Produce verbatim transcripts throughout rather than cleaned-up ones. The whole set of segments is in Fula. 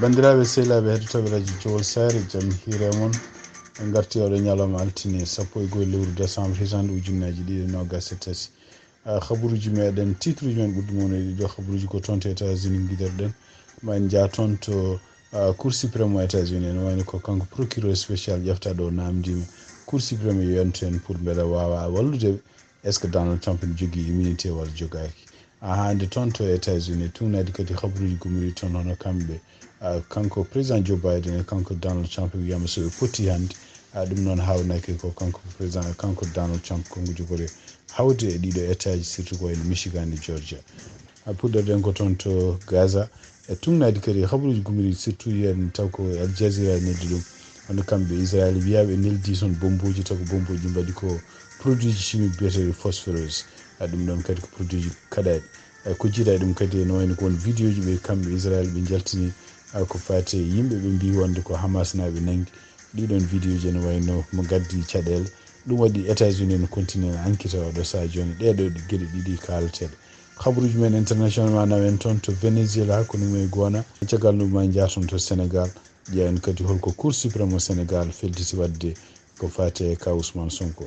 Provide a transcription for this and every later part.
Banndiraaɓe sehilaaɓe heɗotooɓe radio Jowol Saare, jam hiire mon. En ngarti oɗo ñalawma altine sappo e goho lewru décembre hitande ujunnaji ɗiɗi e nogas e tati. Ah, habaruuji meɗen, titre uji men ɓurɗi mawnude ɗiɗo habaruuji ko toon to États-Unis ngiderɗen. Ma en njaa toon to ah, Cour suprême mo États-Unis, ene wayno ko kanko procureur spécial ƴeftaɗo o namdima Cour suprême yo yantu hen pour mbeɗa wawa wallude ɓe. Est ce que Donald Trump ne jogii immunité walla jogaaki? Ah, hande toon to États-Unis, tugnadi kadi habaruuji gumori toon hono kamɓe, ah, kanko président Joe Biden e kanko Donald Trump wiyama so ɓe potti hande, ah, ɗum noon hawnaki ko kanko président, kanko Donald Trump kanko jogori hawde e ɗiɗo état ji, surtout ko wayno Michigan e Georgia. Ah, puɗɗorɗen ko toon to Gaza. E tugnadi kadi habaruuji gumori surtout yen taw ko Al Jazeera neldi ɗum. Hono kamɓe Israël wiyaɓe neldi toon bomboji, taw ko bomboji mbaɗi ko produit ji chimique biyeteɗo phosphorus. Ah, ɗum ɗon kadi ko produit ji kaɗaɗi. E ko jiiɗa e ɗum kadi ene wayno ko won vidéo ji ɓe kamɓe Israël ɓe jaltini, ah, ko fati e yimɓe ɓe mbi wonde ko Hamas naɓe nangi. Ɗiɗon vidéo ji ene wayno mo gaddi caɗele. Ɗum waɗi États-Unis no continue enquête oɗo saa jooni ɗeɗo geɗe ɗiɗi kaalateɗe. Habaruuji men international ma nawen toon to Venezuela, ko ɗum e gona. Caggal ɗum ma jaaton to Sénégal, ƴeewen kadi holko Cour suprême o Sénégal felditi waɗde ko fati e ka Ousmane Sonko.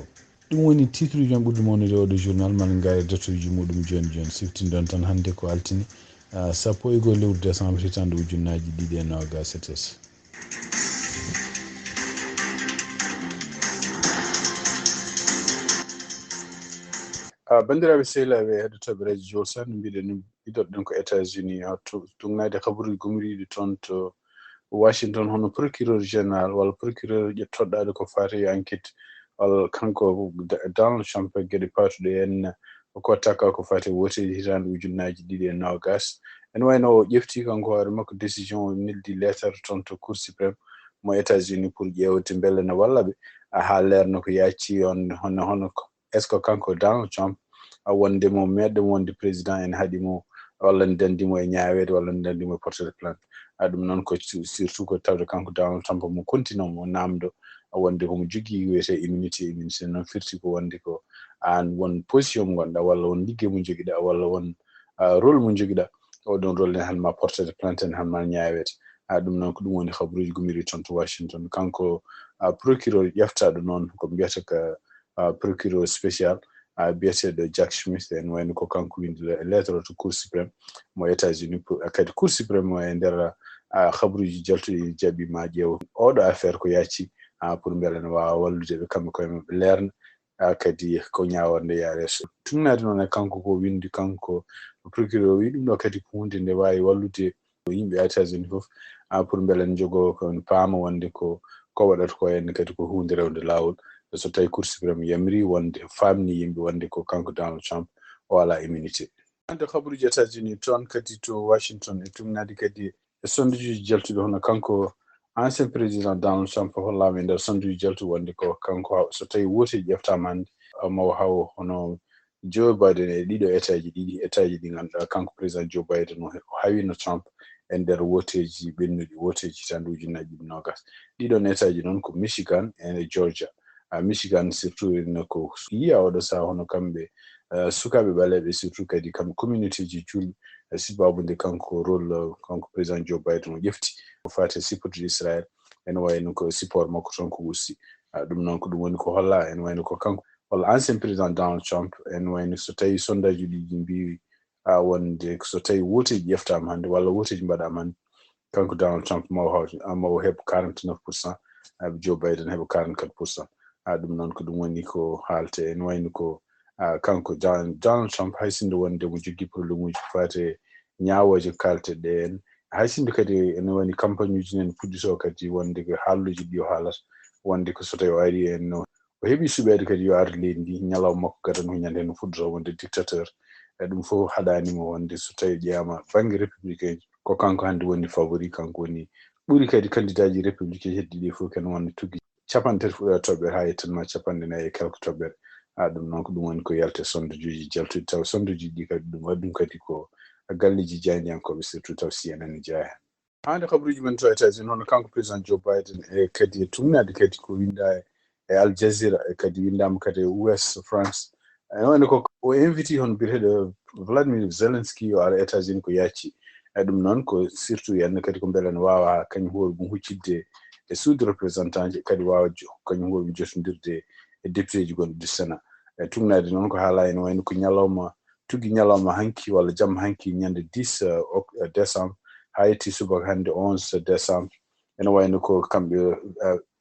Ɗum woni titre uji men ɓurɗi mawnude oɗo journal, man ngare datuji muɗum jooni jooni. Siftindon tan hannde ko altine, ah, sappo e goho lewru décembre hitande ujunnaji ɗiɗi e nogas e tati. Ah, banndiraaɓe sehilaaɓe heɗotooɓe radio Jowol Saare, no mbiɗen ni, idoɗen ko États-Unis, ha to-, tugnaade habaruuji gumoriiɗi toon to Washington, hono procureur général walla procureur ƴettoɗaɗo ko fati e enquête, walla kanko Da-, Donald Trump e geɗe patuɗe en, ko taka ko fati e woteeji hitande ujunnaaji ɗiɗi e nogas. Ene wayno o ƴefti kanko hoore makko décision, o neldi lettre toon to Cour suprême mo États-Unis pour ƴeewde mbele ne walla ɓe, ah, haa leerna ko yaaci on, hono, hono ko, est ce que kanko Donald Trump, ah, wonde mo meɗɗo mo wonde président ene haɗi mo, walla ne dandi mo e ñaaweede, walla ne dandi mo e portede plainte. Ah, ɗum noon ko su-, surtout ko tawde kanko Donald Trump mo continue mo namdo, ah, wonde ko mo jogii wiyete immunité, immunité noon firti ko wonde ko aan won position mo ngonɗa, walla won liggey mo jogiɗa, walla won, ah, rôle mo jogiɗa. Oɗon rôle ne han ma portede plainte, ne han ma ñaaweede. Ah, ɗum noon ko ɗum woni habaruuji gumoriiɗi toon to Washington. Kanko, ah, procureur ƴeftaɗo noon ko mbiyata ka, ah, procureur spécial, ah, biyeteɗo Jack Smith, en wayno ko kanko windi le-, lettre to Cour suprême mo États-Unis, pour, ah, kadi Cour suprême mo e nder, ah, habaruuji jaltuɗi jaɓi ma ƴeew oɗo affaire ko yaaci, ah, pour mbele ne waawa wallude ɓe kamɓe koye maɓɓe leerna, ah, kadi ko ñaaworde yaare so. Tugnaade noon e kanko ko windi kanko procureur o wi ɗum ɗo kadi ko hunde nde waawi wallude yimɓe États-Unis fof, ah, pour mbele ne jogo ko paama wonde ko, ko waɗata ko en kadi ko hunde rewde laawol. So tawi Cour suprême yamiri wonde, faamni yimɓe wonde ko kanko Donald Trump o alaa immunité. Hannde habaruuji États-Unis toon kadi to Washington e tugnaade kadi e sonduuji jaltuɗi hono kanko ancien président Donald Trump hollaama e nder sonduuji jaltuɗi wonde ko kanko haw-, so tawi woteeji ƴeftaama hannde, ah, maw haw hono Joe Biden e ɗiɗo état ji ɗiɗi, état ji ɗi ngannduɗaa kanko président Joe Biden o he-, o hawino Trump e nder woteeji ɓennuɗi, woteeji hitande ujunnaaji ɗiɗi nogas. Ɗiɗon état ji noon ko Michigan e Georgia. Ah, Michigan surtout ene ko yiya oɗo saha hono kamɓe, ah, sukaaɓe ɓaleeɓe surtout kadi kamɓe communauté ji juulɓe, ah, sibabude kanko rôle, ah, kanko président Joe Biden o ƴefti ko fati e sipportude Israël. Ene wayno ko support makko toon ko usti. Ah, ɗum noon ko ɗum woni ko holla ene wayno ko kanko walla ancien président Donald Trump, ene wayno so tawi sondage uji ɗi mbiwi, ah, wonde so tawi woteeji ƴeftaama hannde walla woteeji mbaɗaama hannde, kanko Donald Trump maw hawti, ah, maw heɓ quarante-neuf pour cent, ah, Joe Biden heɓa quarante-quatre pour cent. Ah, ɗum noon ko ɗum woni ko haalte ene wayno ko, ah, kanko Don-, Donald Trump hay sinno wonde mo jogii problème uji ko fati e ñaawooje kaalte ɗe en, hay sinno kadi ene woni campagne uji ne puɗɗito kadi wonde ko haalluuji ɗi o haalata, wonde ko so tawi o ari en no o heɓi suɓeede kadi yo arde leydi ndi, ñalawma makko gadano ko ñande no fuɗɗata wonde dictateur. E ɗum fof haɗani mo wonde so tawi ƴeewama bannge républicain ji, ko kanko hannde woni favori, kanko woni ɓuri kadi candidat ji républicain heddi ɗi fof ken wonde tuggi capanɗe tati fuɗɗa toɓɓere haa yettanma capanɗe nayi e quelque toɓɓere. Ah, ɗum noon ko ɗum woni ko yalte sonduuji jaltuɗi, taw sonduuji ɗi kadi ɗum waɗi ɗum kadi ko galleeji jaayndiyankooɓe surtout taw C N N jeyaa heen. Hannde habaruuji men to États-Unis, hono kanko président Joe Biden e kadi e tugnaade kadi ko winnda e, e Al Jazeera e kadi winndaama kadi e Ouest France. E wayno ko o inviti hono biyeteeɗo Vladimir Zelensky yo ar États-Unis ko yaaci. E ɗum noon ko surtout yiyande kadi ko mbele ne waawa kañum hoore mum huccitde e suudu représentant ji, kadi waawa kañum hoore mum jotondirde e député ji gonɗi du Sénat. E tugnaade noon ko haalaa ene wayno ko ñalawma, tuggi ñalawma hanki walla jamma hanki ñande dix décembre haa yetti subaka hannde onze décembre. Ene wayno ko kamɓe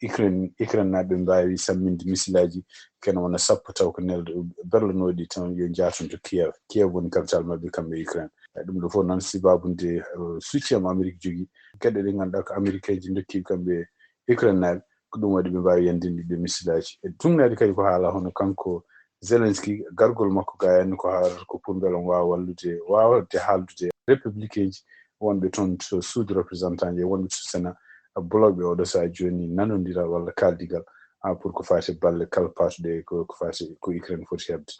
Ukraine, Ukraine naaɓe mbaawi samminde misilaaji kene wona sappo taw ko nelɗo berlanooɗi tan yo njaaton to Kiev. Kiev woni capital maɓɓe kamɓe Ukraine. E ɗum ɗo fof noon sibaabu nde soutien mo Amérique jogii. Geɗe ɗe ngannduɗaa ko Américain ji ndokki kamɓe Ukraine naaɓe ko ɗum waɗi ɓe mbaawi yandinde ɗe misilaaji. E tugnaade kadi ko haala hono kanko Zelensky gargol makko ga yani ko haalata ko pour mbele waawa wallude waawde haaldude républicain ji wonɓe toon to suudu représentant ji e wonɓe to Sénat bloqué oɗo saha jooni nanondiral walla kaaldigal ha pour ko faati balle kala paatuɗe ko ko faati ko Ukraine foti heɓde.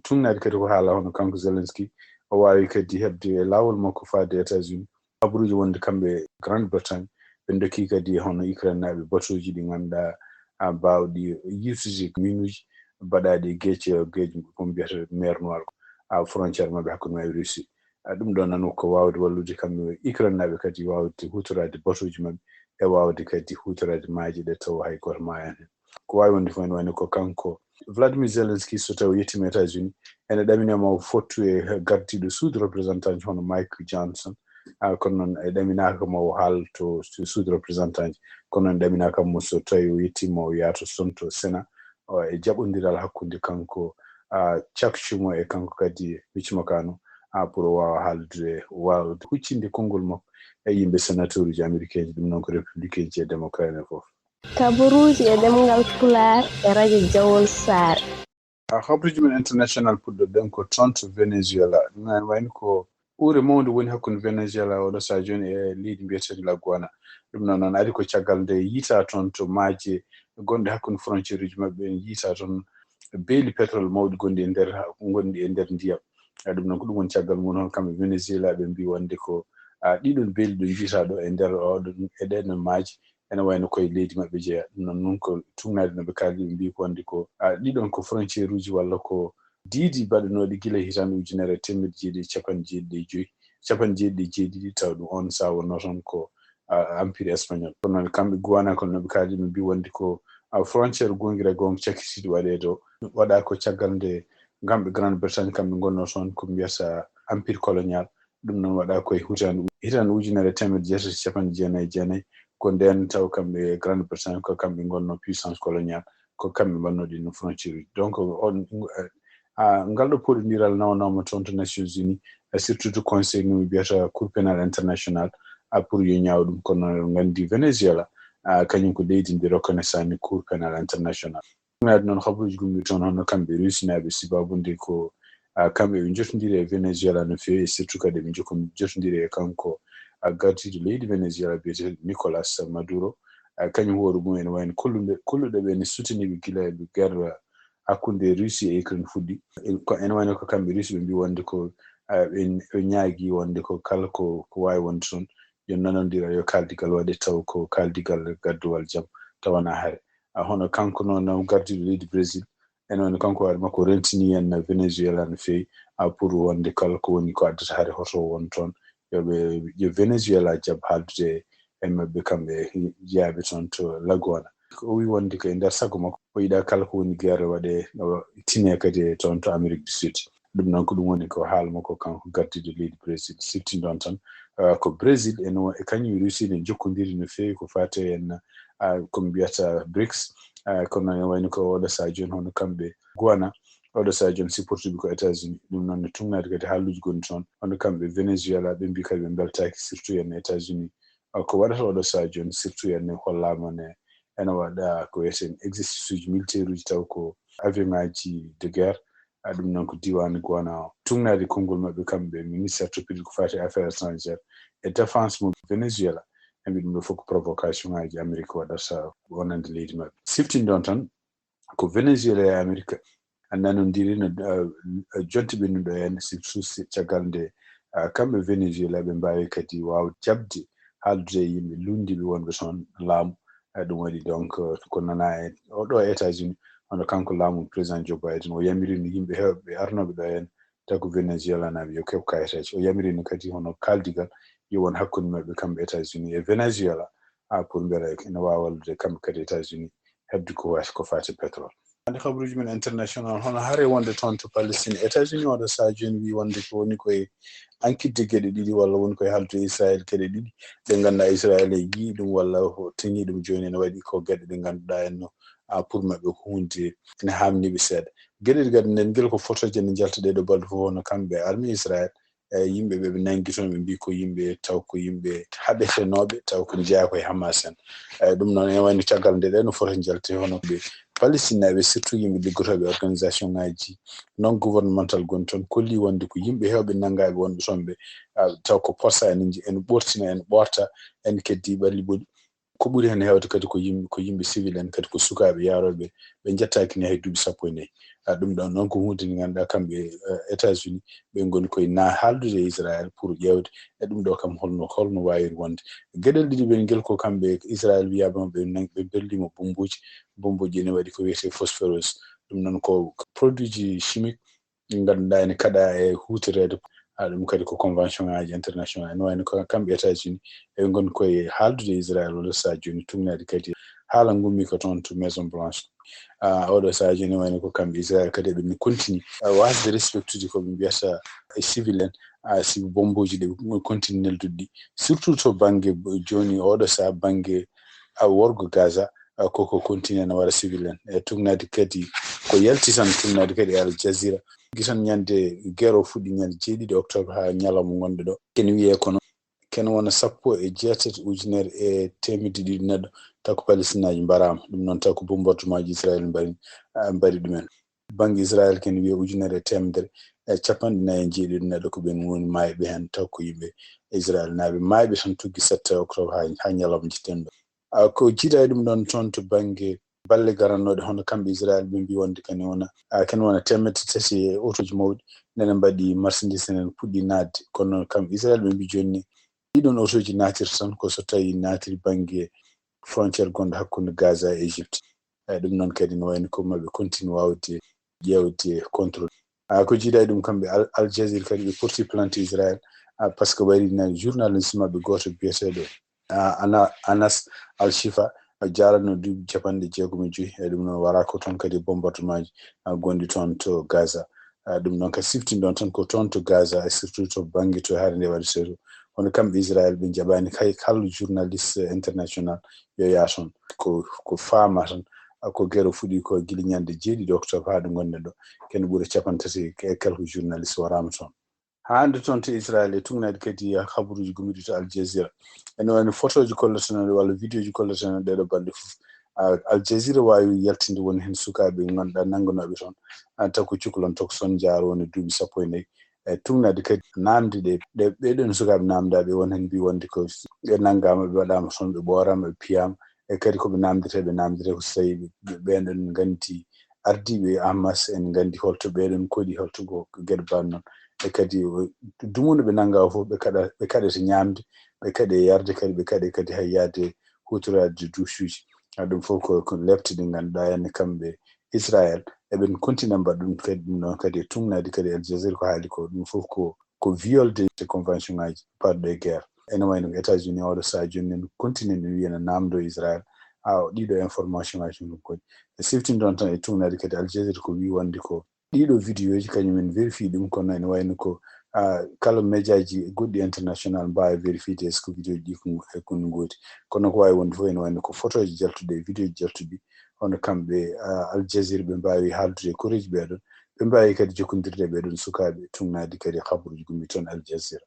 Tugnaade kadi ko haala hono kanko Zelensky o waawi kadi heɓde e laawol makko faade États-Unis habaruuji wonde kamɓe Grande Bretagne ɓe ndokki kadi hono Ukraine naaɓe batooji ɗi ngannduɗaa a baawɗi yirtude minuuji baɗaaɗi e geec geec ko mbiyata mer noir ko a frontière maɓɓe hakkunde maɓɓe Russie. Ɗum ɗo nan ko waawde wallude kamɓe Ukraine naaɓe kadi waawde huutoraade batooji maɓɓe e waawde kadi huutoraade maaje ɗe taw hay gooto maayan heen. Ko waawi wonde fof ene wayno ko kanko Vladimir Zelensky so tawi o yettiima États-Unis ene ɗaminee ma o fottu e gardiiɗo suudu représentant hono Mike Johnson. Kono noon e ɗaminaaka ma o haal to suudu représentant ji kono noon ɗaminaaka mo so tawi o yettiima o yaato sonto Sénat e jaɓondiral hakkunde kanko Chuck Schumer e kanko kadi Mitch McConnell pour o waawa haaldude waawde huccinde konngol makko e yimɓe sénateur uji américain ji ɗum noon ko républicain ji e démocrate en fof. Kabaruuji e ɗemngal Pulaar e rajo Jawol Saare. Habaruuji men international puɗɗoɗen ko toon to Venezuela. Ɗum ene wayno ko uure mawnde woni hakkunde Venezuela oɗo saha jooni e leydi mbiyeteedi La Guana. Ɗum noon noon ari ko caggal nde yiita toon to maaje gonɗe hakkunde frontière uji maɓɓe en yiita toon beeli pétrole mawɗi gonɗi e nder gonɗi e nder ndiyam. Ɗum noon ko ɗum woni caggal mum hono kamɓe Venezuela ɓe mbi wonde ko ɗiɗon beeli ɗo yiita ɗo e nder oɗon e ɗen maaje ene wayno koye leydi maɓɓe jeeya. Ɗum noon nun ko tugnaade no ɓe kaali ɓe mbi ko wonde ko ɗiɗon ko frontière uji walla ko diidi baɗanooɗi gila hitaande ujunere e teemedde jeeɗiɗi e capanɗe jeeɗiɗi e joyi capanɗe jeeɗiɗi e jeeɗiɗi taw ɗum on saha wonno toon ko empire espagnol. Kono noon kamɓe Guana kono noɓe kaali ɓe mbi wonde ko frontière goongira goonga cakkitiiɗo waɗeede o waɗa ko caggal nde kamɓe Grande Bretagne kamɓe ngonno toon ko mbiyata empire colonial. Ɗum noon waɗa koye hitaande hitaande ujunere e teemedde jeetati e capanɗe jeenayi e jeenayi ko ndeen taw kamɓe Grande Bretagne ko kamɓe ngonno puissance colonial ko kamɓe mbanno ɗin frontière uji donc on ngal ɗo poɗondiral nawnooma toon to Nations Unies surtout to conseil no mbiyata cour pénal international pour yo ñaaw ɗum kono nganndi Venezuela kañum ko leydi ndi reconnaissani cour pénal international. Ɗumaade noon habaruuji gummi toon hono kamɓe Ruusinaaɓe sibaabu nde ko kamɓe ɓe njotondiri e Venezuela no feewi e surtout kadi ɓe jotondiri e kanko gardiiɗo leydi Venezuela biyeteeɗo Nicolas Maduro. Kañum hoore mum ene wayno kolluɗe kolluɗe ɓe ne sutiniiɓe gila e guerre hakkunde Russie e Ukraine fuɗɗi. Ko ene wayno ko kamɓe Russie ɓe mbi wonde ko ɓe ñaagi wonde ko kala ko ko waawi wonde toon yo nanondiral yo kaaldigal waɗe taw ko kaaldigal gadduwal jam tawana hare. Hono kanko noon gardiiɗo leydi Brésil ene wayno kanko hoore makko rentini en Venezuela no feewi pour wonde kala ko woni ko addata hare hoto won toon yoɓe yo Venezuela jab haaldude e maɓɓe kamɓe jeyaaɓe toon to Lagona. O wi wonde ko e nder sago makko o yiɗa kala ko woni guerre waɗe tine kadi e toon to Amérique du Sud. Ɗum noon ko ɗum woni ko haala makko kanko gardiiɗo leydi Brésil siftinɗon tan ko Brésil ene e kañum Russie ne jokkondiri no feewi ko faate en ko mbiyata brics. Kono ene wayno ko oɗo saha jooni hono kamɓe Guana oɗo saha jooni supportuɓe ko États-Unis. Ɗum noon ne tugnaade kadi haalluuji gonɗi toon hono kamɓe Venezuela ɓe mbi kadi ɓe mbeltaaki surtout en États-Unis ko waɗata oɗo saha jooni surtout en hollaama ne ene waɗa ko wiyeten exercice uji militaire uji taw ko avion ngaji de guerre. Ɗum noon ko diiwaan Guana o tugnaade konngol maɓɓe kamɓe ministère toppitde ko faati e affaire étrangère e défense mo Venezuela. Ɓe mbi ɗum ɗo fof ko provocation ngaji Amérique waɗata wonande leydi maɓɓe. Siftinɗon tan ko Venezuela e Amérique nanondiri no jonte ɓennuɗo en surtout caggal nde kamɓe Venezuela ɓe mbaawi kadi waawde jaɓde haaldude e yimɓe lunndiiɓe wonɓe toon laamu. Ɗum waɗi donc ko nana e oɗo États-Unis hono kanko laamu président Joe Biden o yamirino yimɓe heewɓe arnooɓe ɗo en Taw ko Venezuela naaɓe yo keɓ kayitaaji. O yamiri no kadi hono kaaldigal yo won hakkunde maɓɓe kamɓe États-Unis e Venezuela, a, pour mbela ene waawa wallude kamɓe kadi États-Unis heɓde ko waasi ko faati e pétrole. Hannde kabaruuji men international, hono hare wonde toon to Palestine, États-Unis oɗo sahaa jooni wi wonde ko woni koye ankitde geɗe ɗiɗi walla woni koye haaldude Israël geɗe ɗiɗi ɗe ngannduɗaa Israël e yii ɗum walla o tini ɗum jooni ene waɗi ko geɗe ɗe ngannduɗaa en no, a, pour maɓɓe ko hunde ene haamni ɓe seeɗa. Geɗe ɗe kadi nden ngel ko fotooje nde njalta ɗeɗo balɗe fof hono kamɓe armée Israël, e yimɓe ɓe ɓe nangi toon ɓe mbi ko yimɓe taw ko yimɓe haɓetenooɓe taw ko jeyaa koye Hamas en. E ɗum noon ene wayno caggal nde ɗe no fota njalte hono ɓe Palestinaaɓe surtout yimɓe liggotooɓe organisation ngaji non gouvernemental goni toon kolli wonde ko yimɓe heewɓe nanngaaɓe wonɓe toon ɓe, a, taw ko posa ene nji-, ene ɓortina ene ɓorta ene keddi ɓalli ɓoli. Ko ɓuri heen heewde kadi ko yimɓe, ko yimɓe civil en kadi ko sukaaɓe yaarooɓe ɓe njettaaki ni hay duuɓi sappo e nayi. A, ɗum ɗoon noon ko huunde nde ngannduɗaa kamɓe, eh, États-Unis ɓe ngoni koye na haaldude e Israël pour ƴeewde e ɗum ɗo kam holno, holno waawiri wonde. Geɗel ɗiɗi ɓe ngel ko kamɓe Israël wiyaama ɓe nang-, ɓe berlima bombuuji, bombuuji ene waɗi ko wiyetee phosphorus. Ɗum noon ko produit ji chimique ɗi ngannduɗaa ene kaɗa e huutoreede. A, ɗum kadi ko convention ngaji international ene wayno ko kamɓe États-Unis eɓe ngoni koye haaldude e Israël oɗo sahaa jooni tugnaade kadi haala ngummi ko toon to Maison Blanche. A, oɗo sahaa jooni wayno ko kamɓe Israël kadi eɓe continue, a, wasde respectude ko ɓe mbiyata e civil en, a, sibu bombuuji ɗi ɓe continue neldude ɗi surtout to bannge jooni oɗo sahaa bannge, a, worgo Gaza, a, koko continue ene waɗa civil en. E tugnaade kadi ko yalti tan tugnaade kadi e Al Jazeera. Gitan ñande guerre o fuɗɗi ñande jeeɗiɗi octobre haa ñalawma ngonɗo ɗo. Ken wiyee kono ken wona sappo e jeetati ujunere e teemedde ɗiɗi neɗɗo taw ko Palestinaaji mbaraama. Ɗum noon taw ko bombardement ji Israël mbari, a, mbari ɗumen. Bannge Israël ken wiyee ujunere e teemedere e capanɗe nayi e jeeɗiɗi neɗɗo ko ɓen woni maayɓe heen taw ko yimɓe Israël naaɓe maayɓe tan tuggi sept octobre haa, haa ñalawma jitten ɗo. A, ko jiidaa e ɗum ɗoon toon to bannge balle garannooɗe hono kamɓe Israël ɓe mbi wonde kadi wona, a, kene wona teemedde tati e otooji mawɗi nene mbaɗi marchandise enen puɗɗi naatde kono noon kamɓe Israël ɓe mbi jooni ni ɗiɗon otooji naatirta tan ko so tawi naatiri bannge frontière gonɗo hakkunde Gaza e Égypte. Eyi ɗum noon kadi no wayno ko maɓe continue waawde ƴeewde contrôle. A, ko jiidaa e ɗum kamɓe Al, Al Jazeera kadi ɓe porti plainte Israël, a, parce que wayri na journaliste maɓɓe gooto biyeteeɗo, a, Ana, Anas Al Shifa, a, jaalanno duuɓi capanɗe jeegom e joyi. E ɗum noon wara ko toon kadi bombardement ji, a, gonɗi toon to Gaza. A, ɗum noon kadi siftinɗon tan ko toon to Gaza e surtout to bannge to haare nde waɗetee to. Kono kamɓe Israël ɓe njaɓaani kay kala journaliste international yo yaa toon. Ko, ko faama tan, a, ko guerre o fuɗɗi ko gila ñande jeeɗiɗi octobre haa ɗo ngonɗen ɗo. Ken ɓura capanɗe tati e quelque journaliste waraama toon. Haa hannde toon to Israël e tugnaade kadi habaruuji gummiiɗi to Al Jazeera. Ene wayno fotooji kolletenooɗi walla vidéo ji kolletenooɗi ɗeɗo balɗe fof. A, Al Jazeera waawi yaltinde won heen sukaaɓe ngannduɗaa nannganooɓe toon. A, taw ko cukalon toon ko son njaaro woni duuɓi sappo e nayi. E tugnaade kadi naamnde ɗe, ɗe, ɓeɗon sukaaɓe naamndaaɓe won heen mbi wonde ko ɓe nanngaama, ɓe waɗaama toon, ɓe ɓooraama, ɓe piyaama. E kadi ko ɓe naamndetee, ɓe naamndetee ko so tawi ɓe, ɓe, ɓeɗon nganndi ardiiɓe Hamas en nganndi holto ɓeɗon koɗi, holto ko geɗe baaɗe noon. E kadi o, dumunde ɓe nanngaa o fof ɓe kaɗa, ɓe kaɗete ñaamde, ɓe kaɗe yarde kadi, ɓe kaɗe kadi hay yaade huutoraade duusuuji. A, ɗum fof ko, ko lepte ɗe ngannduɗaa heen kamɓe Israël eɓen continue mbaɗa ɗum kadi ɗum noon kadi e tugnaade kadi Al Jazeera ko haali ko ɗum fof ko, ko viol de, de convention ngaji parɗo e guerre. Ene wayno ko États-Unis oɗo sahaa jooni ene continue ene wiya ene naamndo Israël. A, o ɗiɗo information ngaji ɗum kadi. E siftinɗon tan e tugnaade kadi Al Jazeera ko wi wonde ko ɗiɗo vidéo ji kañum en vérifié ɗum kono ene wayno ko, a, kala média ji goɗɗi international mbaawi vérifié est-ce que vidéo ji ɗi ko, e ko ngoodi. Kono ko waawi wonde fof ene wayno ko photo ji jaltuɗi e vidéo ji jaltuɗi hono kamɓe, a, Al Jazeera ɓe mbaawi haaldude e koreeji ɓeɗon. Ɓe mbaawi kadi jokkondirde e ɓeɗon sukaaɓe tugnaade kadi habaruuji gummi toon Al Jazeera.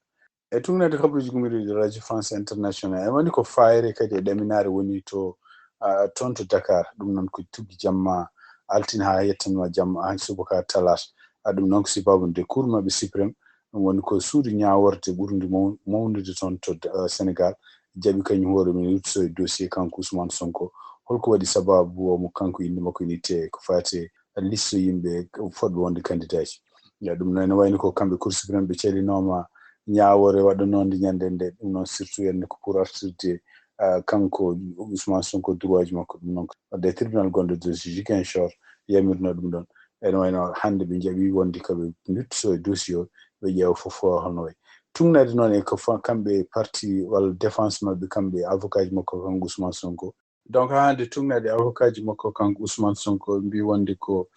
E tugnaade habaruuji gummiiɗi Radio France International, e woni ko faayre kadi e ɗaminaare woni to, a, toon to Dakar. Ɗum noon ko tuggi jamma altine haa yettanma jamma haa subaka talaata. A, ɗum noon ko sababu nde Cour maɓɓe suprême, ɗum woni ko suudu ñaaworde ɓurndi maw-, mawnude toon to, a, Sénégal, jaɓi kañum hoore mum rutto e dossier kanko Ousmane Sonko. Holko waɗi sababu o mo kanko innde makko ina itte ko faati e liste yimɓe fotɓe wonde candidat ji. Ya, ɗum noon ene wayno ko kamɓe Cour suprême ɓe calinooma ñaawoore waɗanoonde ñande nde, ɗum noon surtout en ko pour artirde, ah, kanko Ousmane Sonko droit ji makko, ɗum noon ko wadde tribunal gonɗo to Ziguinchor yamirno ɗum ɗon. Ene wayno hannde ɓe njaɓi wonde ko ɓe ndutto e dossier o, ɓe ƴeewa fof fof hono wayi. Tuugnaade noon e ko fa-, kamɓe parti walla défense maɓɓe, kamɓe avocat ji makko, kanko Ousmane Sonko. Donc, haa hannde tuugnaade avocat ji makko, kanko Ousmane Sonko, mbi wonde ko,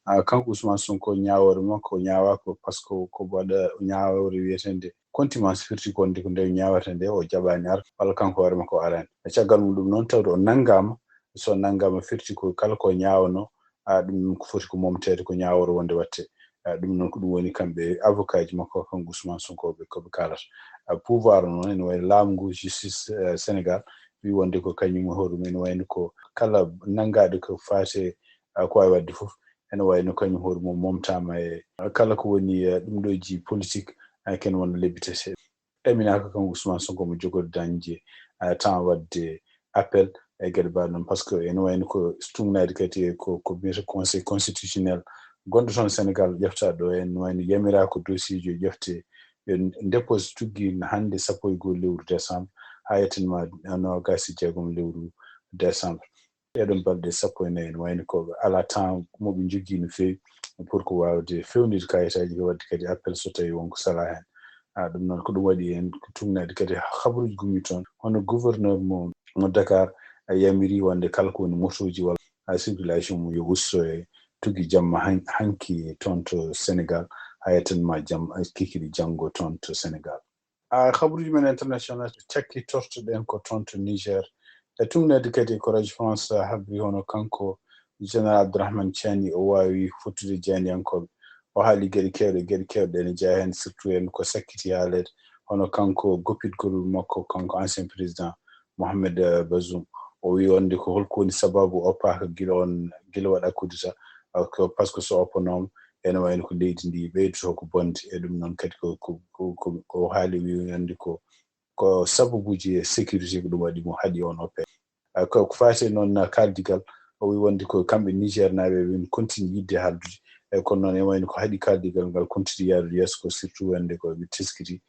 ah, kanko Ousmane Sonko, ñaawoore makko ñaawaako, par ce que ko waɗa ñaawoore wiyeteende contumace, firti ko wonde ko nde ñaawata nde, o jaɓaani ar, walla kanko hoore makko o araani. E caggal mum ɗum noon, tawde o nanngaama, so nanngaama, firti ko kala ko ñaawano, a, ɗum noon ko foti ko momteede, ko ñaawoore wonde waɗte. A, ɗum noon ko ɗum woni kamɓe avocat ji makko, kanko Ousmane Sonko, ɓe, ko ɓe kaalata. A, pouvoir noon ene wayi laamu ngu, justice, eh, Sénégal, wi wonde ko kañum hoore mum ene wayno ko kala nanngaaɗo ko faate, a, ko waawi waɗde fof, ene wayno kañum hoore mum momtaama e kala ko woni, eh, ɗum ɗo ji politique, eh, ken wona lebbi tati. Ɗaminaaka kanko Ousmane Sonko mo jogori dañde, eh, temps waɗde appel e geɗe mbaɗ noon, par ce que ene wayno ko tuugnaade kadi e ko, ko mbiyata Conseil constitutionnel gonɗo toon Sénégal, ƴefta ɗo en, wayno yamiraa ko dossier ji o ƴefte, yo dépose tuggi hannde sappo e goo lewru décembre, haa yettanma noogaas e jeegom lewru décembre. Ɗeɗon balɗe sappo e nayi, ene wayno ko ɓe alaa temps mo ɓe njogii no feewi pour ko waawde fewndude kayitaaji, ko waɗde kadi appel so tawii won ko salaa heen. A, ɗum noon ko ɗum waɗi en ko tuugnaade kadi habaruuji gummi toon. Hono gouverneur mo, mo Dakar, a, yamiri wonde kala ko woni motooji walla, a, circulation mum yo usto e tuggi jamma han-, hanki toon to Sénégal, haa yettanma jam, a, kikiiɗe janngo toon to Sénégal. A, habaruuji men international cakkitortoɗen ko toon to Niger. E tuugnaade kadi ko Radio France habri hono kanko Général Abdourahmane Tchiani o waawi fottude jaayndiyankooɓe. O haali geɗe keewɗe, geɗe keewɗe ene jeyaa heen, surtout en ko sakkiti haaleede, hono kanko goppitgol makko, kanko ancien président Mohamed, eh, Bazoum. O wi wonde ko holko woni sababu o oppaaka gila on, gila waɗa coup d'État, eh, ko par ce que so oppanooma, ene wayno ko leydi ndi ɓeydoto ko bonde. E ɗum noon kadi ko, ko, ko, ko, ko haali wi wonde ko, ko sababuuji e sécurité ko ɗum waɗi mo haɗi on oppe. Eh, ko, ko faati noon na kaaldigal, o wi wonde ko kamɓe Niger naaɓe ɓe continue yidde haaldude. E kono noon e wayno ko haɗi kaaldigal ngal continue yaarude yeeso ko surtout wonde ko ɓe teskiti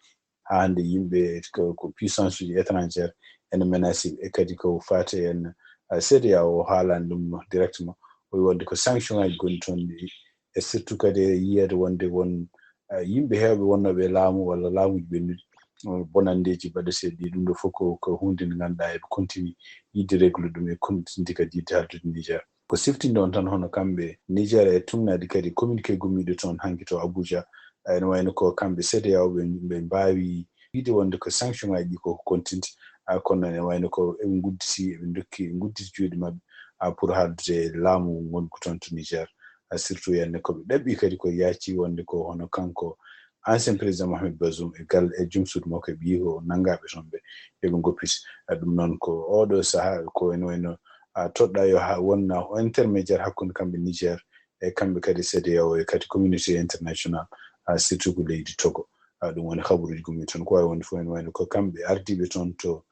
haa hannde yimɓe ko, ko puissance uji étrangère ene menacé ɓe. E kadi ko faati en, eh, C D A O o haalani ɗum directement. O wi wonde ko sanction ngaji goni toon ɗi, e surtout kadi e yiyeede wonde won, eh, yimɓe heewɓe wonnooɓe e laamu walla laamuuji ɓennuɗi, eh, bonanndeeji mbaɗeteeɗi ɗi. Ɗum ɗo fof ko, ko huunde nde ngannduɗaa eɓe continue yidde réglude ɗum e continue kadi yidde haaldude Niger. Ko siftinde on tan hono kamɓe Niger e tuugnaade kadi communiqué gummiiɗo toon hanki to Abuja, ene wayno ko kamɓe C D A O ɓe, ɓe mbaawi wiide wonde ko sanction ngaji ɗi ko continue, a, kono noon ene wayno ko eɓe ngudditi, eɓe ndokki, eɓe ngudditi juuɗe maɓɓe, a, pour haaldude e laamu ngongu toon to Niger, a, surtout hannde ko ɓe ɗaɓɓi kadi ko yaaci wonde ko hono kanko ancien président Mohamed Bazoum e gal e jom suudu makko e ɓiyiiko nanngaaɓe toon ɓe, eɓe ngoppiti. A, ɗum noon ko oɗo sahaa ko ene wayno, a, toɗɗaa yo ha wonna intermédiaire hakkunde kamɓe Niger e kamɓe kadi C D A O e kadi communauté international, a, surtout ko leydi Togo. A, ɗum woni habaruuji gummi toon. Ko waawi wonde fof ene wayno ko kamɓe ardiiɓe toon to,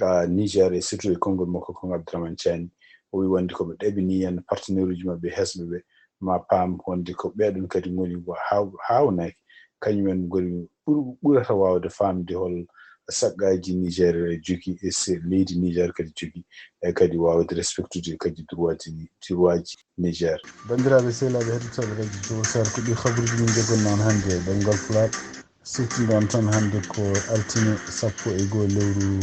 a, Niger e surtout e konngol makko kanko Abdourahmane Tchiani. O wi wonde ko ɓe ɗaɓɓini en partenaire uji maɓɓe hesɓe ɓe ma paam wonde ko ɓeeɗon kadi ngoni ko haaw-, haawnaaki. Kañum en ngoni ɓur-, ɓurata waawde faamde hol saqqaaji Niger jogii e se-, leydi Niger kadi jogii, e kadi waawde respectude kadi droit ji, droit ji Niger. Banndiraaɓe sehilaaɓe heɗotooɓe Radio Jowsar, ko ɗi habaruuji min njogonnoo on hannde e ɗemngal Pulaar. Siftinɗon tan hannde ko altine sappo e goo lewru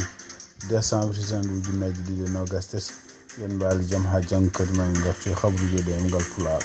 décembre, hitan ujunnaji ɗiɗi e noogas tati. Yo on mbaal jam haa janngo kadi ma en ngartu e habaruuji e ɗemngal Pulaar.